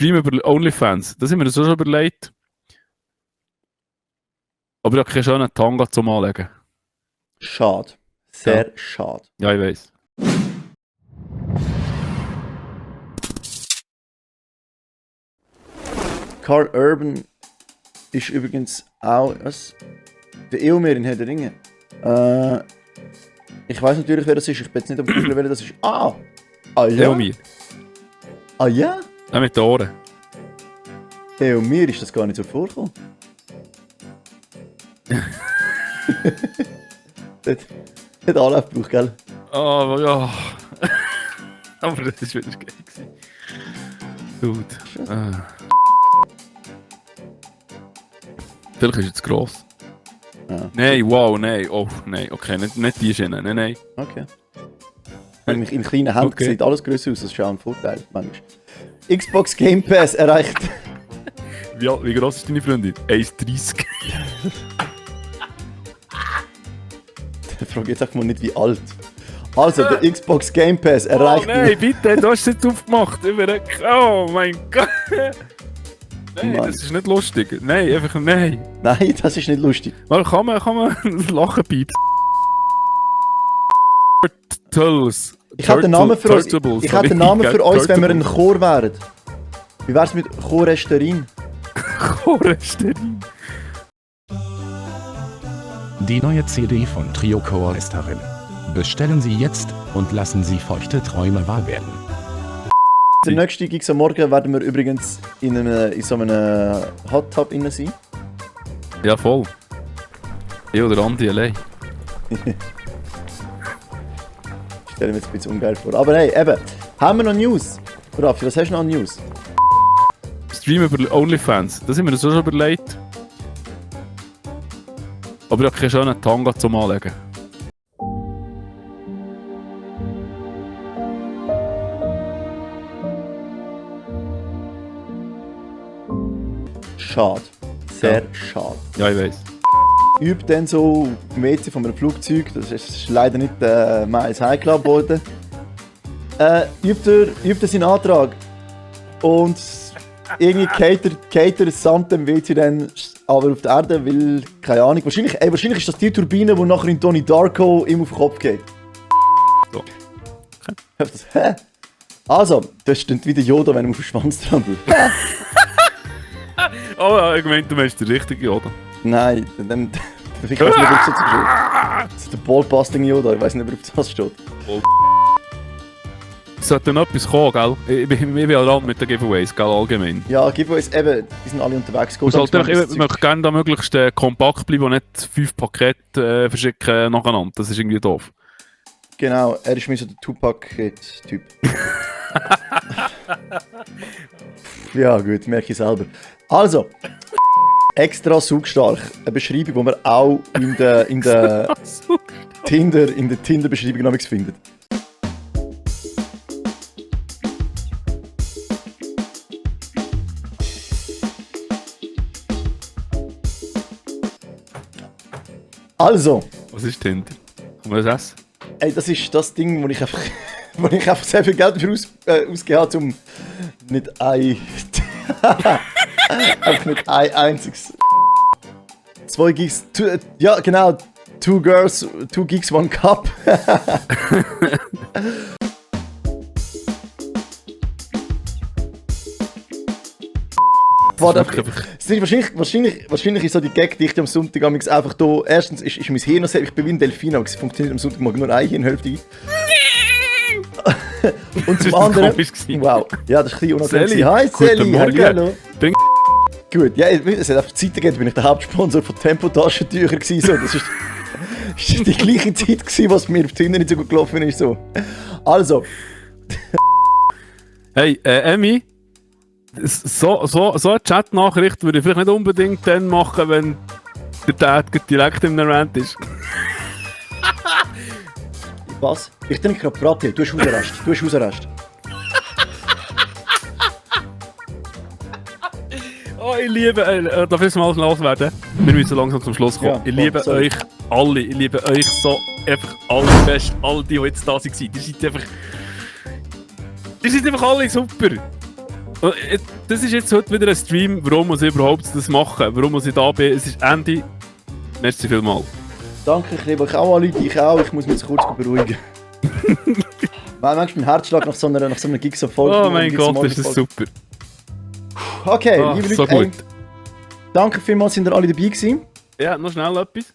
Stream über OnlyFans, das haben wir uns auch schon überlegt. Aber ich habe keinen schönen Tanga zum Anlegen. Schade. Sehr schade. Ja, ich weiss. Carl Urban ist übrigens auch der Eomer in Herr der Ringe. Ich weiss natürlich, wer das ist. Ich bin jetzt nicht am Googeln, wer das ist. Ah ja? Eomir. Ah ja? Ja, mit den Ohren. Eomer ist das gar nicht so vorgekommen. Hat Anlauf gebraucht, gell? Ah, ja. Aber das ist wieder geil gewesen. Dude. Vielleicht ist es gross. Ja. Nein, wow, nein. Oh, nein. Okay, nicht die Schiene. Nein. Okay. Wenn ich in kleinen Händen Okay. sieht alles grösser aus, das ist schon ein Vorteil, manchmal. Xbox Game Pass erreicht. Wie gross ist deine Freundin? 1,30. Ich frage jetzt einfach mal nicht, wie alt. Also, der Xbox Game Pass erreicht... Oh nein, bitte, du hast es jetzt aufgemacht. Oh mein Gott. Nein, Mann. das ist nicht lustig. Nein, einfach nein. Nein, das ist nicht lustig. Mal kann man lachen piepsen. Turtles. Ich hätte einen Namen für uns, Turtables. ich hätte einen Namen für uns, wenn wir ein Chor wären. Wie wär's mit Choresterin? Choresterin. Die neue CD von Trio Core ist darin. Bestellen Sie jetzt und lassen Sie feuchte Träume wahr werden. Der nächste Gigs am Morgen werden wir übrigens in so einem Hot Tub innen sein. Ja, voll. Ich oder Andi allein. Stelle mir jetzt ein bisschen ungeil vor. Aber hey, eben, haben wir noch News? Raffi, was hast du noch an News? Stream über OnlyFans, das haben wir uns auch schon überlegt. Aber ich habe keinen schönen Tanga zum Anlegen. Schade. Sehr schade. Ja, ich weiss. Übt dann so im WC von einem Flugzeug, das ist leider nicht Miles High Club geworden. Übt er seinen Antrag und irgendwie geht er samt dem WC dann aber auf der Erde, weil, keine Ahnung, wahrscheinlich ist das die Turbine, die nachher in Donnie Darko ihm auf den Kopf geht. So. Hä? Also, das stimmt wieder Yoda, wenn er auf den Schwanz dran will. Oh ja, ich meinte, du meinst den richtigen Yoda. Nein, dann ich weiß nicht, ob es so steht. Das ist der Ballbusting Yoda, ich weiß nicht, ob das steht. Es sollte noch etwas kommen, gell? Ich bin an Rand mit den Giveaways, gell, allgemein. Ja, Giveaways, eben, die sind alle unterwegs. Ich möchte gerne da möglichst kompakt bleiben und nicht 5 Pakete verschicken nacheinander. Das ist irgendwie doof. Genau, er ist mir so der Tupac-Typ. Ja gut, merke ich selber. Also, extra saugstark. Eine Beschreibung, die man auch in der Tinder-Beschreibung noch findet. Also, Was ist Tinder? Kann man das essen? ey, das ist das Ding, wo ich einfach sehr viel Geld dafür ausgegeben habe, um nicht einfach nicht ein einziges. 2 Gigs, ja genau, 2 Girls, 2 Gigs, 1 Cup. Wahrscheinlich ist so die Gag-Dichte am Sonntag einfach da. Erstens ist mein Hirn noch sehr, ich bin wie ein Delfin, aber es funktioniert am Sonntagmorgen nur eine Hirnhälfte. Und zum anderen. Wow, ja, das ist ein bisschen unangenehm. Hi Sally, hallo. Gut, ja, es hat einfach Zeit gegeben, bin ich der Hauptsponsor von Tempo-Taschentücher gewesen. So, das ist die gleiche Zeit gewesen, was mir auf Tinder nicht so gut gelaufen ist. So. Also. Hey, Emmy, so eine Chat-Nachricht würde ich vielleicht nicht unbedingt dann machen, wenn der Dad direkt in einem Rant ist. Was? Ich denke gerade Bratte, du hast Hausarrest. Oh, ich liebe, darf ich mal loswerden? Wir müssen langsam zum Schluss kommen. Ja, Ich liebe sorry. euch alle, ich liebe euch so einfach alle fest, all die jetzt da waren. Ihr seid einfach alle super. Das ist jetzt heute wieder ein Stream, warum muss ich überhaupt das machen? Warum muss ich da bin? Es ist Ende. Merci vielmals. Danke, ich liebe euch auch alle, ich auch. Ich muss mich jetzt kurz beruhigen. Manchmal mein Herzschlag nach so einer Gig so voll. Oh mein Gott, ist das super. Okay, liebe Leute, so gut. Danke vielmals, sind ihr alle dabei gewesen. Ja, noch schnell etwas.